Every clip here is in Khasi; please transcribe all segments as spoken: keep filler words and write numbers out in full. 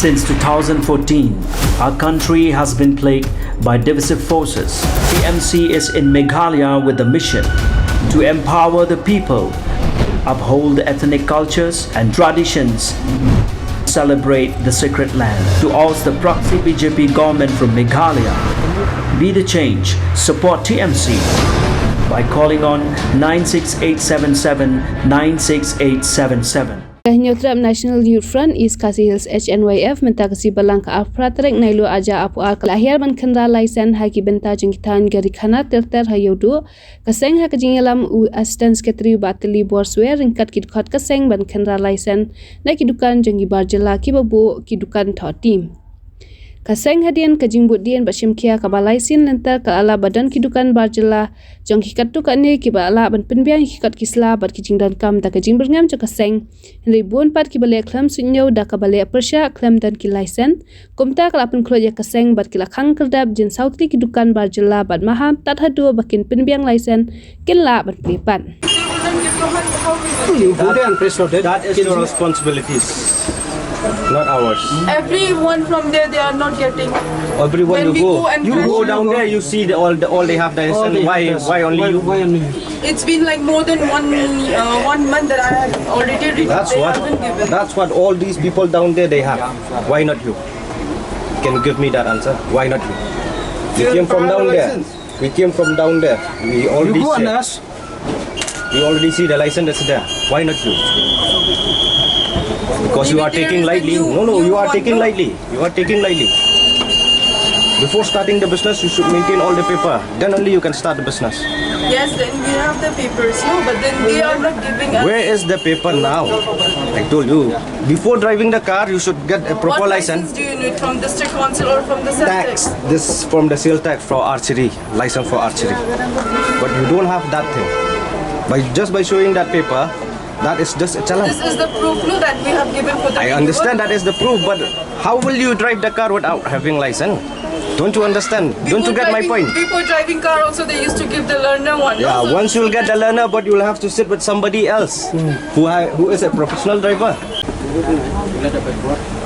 Since two thousand fourteen, our country has been plagued by divisive forces. T M C is in Meghalaya with the mission to empower the people, uphold ethnic cultures and traditions, celebrate the sacred land. To oust the proxy B J P government from Meghalaya, be the change, support T M C by calling on nine six eight seven seven nine six eight seven seven. Ka Hynñiewtrep National Youth Front East Khasi Hills H N Y F mynta ka sngi Balang ka arphew phra tarik Naiwieng arhajar arphew ar ka la hiar ban khynra laisen ha ki bynta jong ki thaiñ gari khana ter ter ha Ïewduh. Ka seng ha ka jingïalam u Assistant Secretary u Bah Tylli Borsware ryngkat ki dkhot ka seng ban khynra laisen na ki dukan jong ki bar jylla kiba buh ki dukan thoh tim. Ka seng hadien ka jingbud dien bad shim khia kaba lai sien lynter ka la lah ba don ki dukan bar jylla jong ki katto katne kiba lah ban pynbiang ïa ki kot ki sla bad ki jingdonkam da ka jingbyrngem jong ka seng. Hynrei bun pat kiba leh khlem suidñiew da kaba leh pyrshah khlem don ki laisen. Kumta ka la pynkhluid ïa ka seng bad ki la khang khyrdep jin saw tylli ki dukan bar jylla bad maham tad haduh ba kin pynbiang laisen kin lah ban plie pat. You go there and press your debt. That is your responsibilities, not ours. Everyone from there, they are not getting. Everyone, when you we go, go and you press go down there, you see the, all the, all they have there. All they have. Why, why only you? Why only you? It's been like more than one, uh, one month that I have already written. That's what. They haven't given. That's what all these people down there they have. Why not you? Can you give me that answer? Why not you? We came from down there. We came from down there. We already said. You go and ask. We already see the license that's there. Why not you? Because you are taking lightly. No, no, you are taking lightly. You are taking lightly. Before starting the business, you should maintain all the paper. Then only you can start the business. Yes, then we have the papers, no, but then they are not giving us. Where is the paper now? I told you. Before driving the car, you should get a proper license. What license do you need, from district council or from the sales tax? This from the sales tax for archery, license for archery. But you don't have that thing. By, just by showing that paper, that is just a challenge. This is the proof, no, that we have given for the. I understand that is the proof, but how will you drive the car without having license? Don't you understand? Don't you get my point? Before driving car also, they used to give the learner one. Yeah, also, once you'll get the learner, but you'll have to sit with somebody else who ha-, who is a professional driver.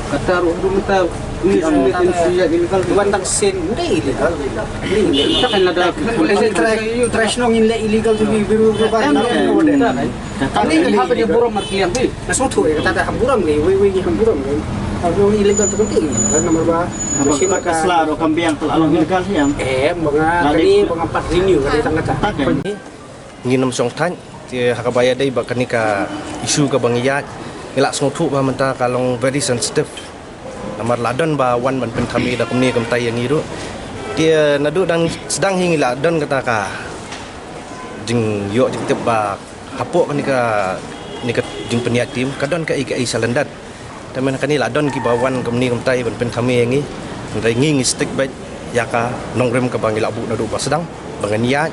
Kata ruh dum ta ni sini kan siya illegal. Wan tak sen, udah illegal. Illegal. Takkan ada. Boleh saya try, you try shnong in le illegal tu, biru, biru, biru. Kata ni haba dia burom markliang tu. Nga sngewthuh ïa kata, da ha burom ngi, wei wei ngi ha burom ngi. Haba ngi illegal te kynti ngi. Namar ba ka sla ruh kam biang te la long illegal hi ïa. Em, ba nga kane ba nga pat renew kane tang kata. Ngin ym shong thait te ha kaba ïadei bad kane ka issue kaba ngi ïaid. Ngi la sngewthuh ba mynta ka long very sensitive. Namar la don ba wan ban pynthame da kumne kumtai ïa ngi ruh. Te naduh dang sdang hi ngi la don kata ka jingïoh jingtip ba hapoh kane ka, kane ka jingpynïaid tim ka don kaei kaei shalyndet. Te mynta kane la don kiba wan kumne kumtai ban pynthame ïa ngi. Hynrei ngi ngi stick beit ïa ka nongrim kaba ngi la buh naduh ba sdang ba ngan ïaid.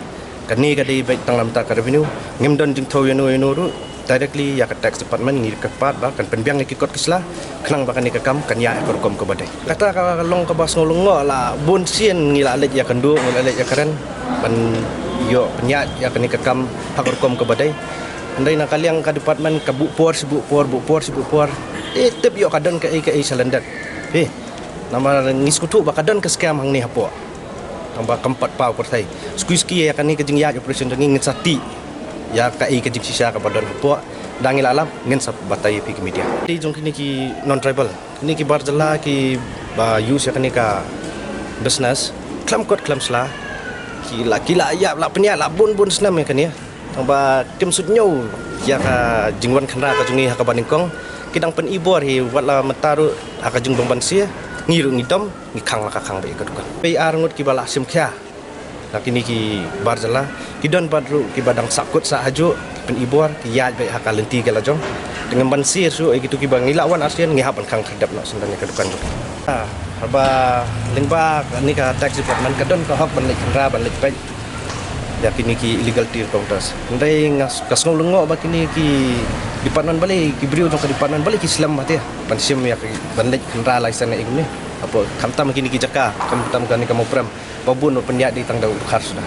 Kane ka dei beit tang namar ka revenue. Ngim don jingthew ïano ïano ruh. Directly ïa ka tax department ngi kyrpad ba kan pynbiang ïa ki kot ki sla khnang ba kane ka kam kan ïaid ha ka rukom kaba dei. Kata ka long kaba sngew lyngngoh, la bun sien ngi la leit ïakynduh, ngi la leit ïakren ban ïoh pynïaid ïa kane ka kam ha ka rukom kaba dei. Hynrei na ka liang ka department ka buh por shi buh por, buh por shi buh por. Eh, tip ïoh ka don kaei kaei shalyndet. Phi, namar ngi sngewthuh ba ka don ka scam hangne hapoh. Tang ba kam pat paw pyrthei. Suki suki ïa kane ka jingïaid operation jong ngi ngin sa tih ïa kaei ka jingshisha kaba don hapoh. Da ngi la lap ngin sa batai ïa phi ki media. Dei jong kine ki non tribal, kine ki bar jylla kiba use ïa kane ka business khlem kot khlem sla. Ki la, ki la ïap, la pynïaid la bun bun snem ïa kane. Tang ba kim suidñiew ïa ka jingwan khynra ka jong ngi ha kaba nyngkong. Ki dang pyni bor hi, wat la mynta ruh ha ka jingbym banse, ngi ruh ngi dom, ngi khang la ka khang beit ïa ka dukan. Pei ar ngut kiba la shim khia na kine ki bar jylla, ki don pat ruh kiba dang sahkut sah hajuh, ki pyni bor, ki ïaid beit ha ka lynti ka la jong. Te ngim banse shuh ïa kito kiba ngi la wan arsien, ngi hap ban khang khyrdep noh shen ïa ka dukan jong. Ah, haba lyngba kane ka tax department ka don ka hok ban leit khynra ban leit peit ïa kine ki illegal tea counters. Hynrei nga s-, ka sngew lyngngoh ba kine ki department balei, ki briew jong ka department balei ki slem bha te ban shim ïa ki, ban leit khynra license ïa kine. Hapoh khamtam kine ki jaka, khamtam kane ka Mawprem, ba bun ba pynïaid dei tang da u dkhar suda.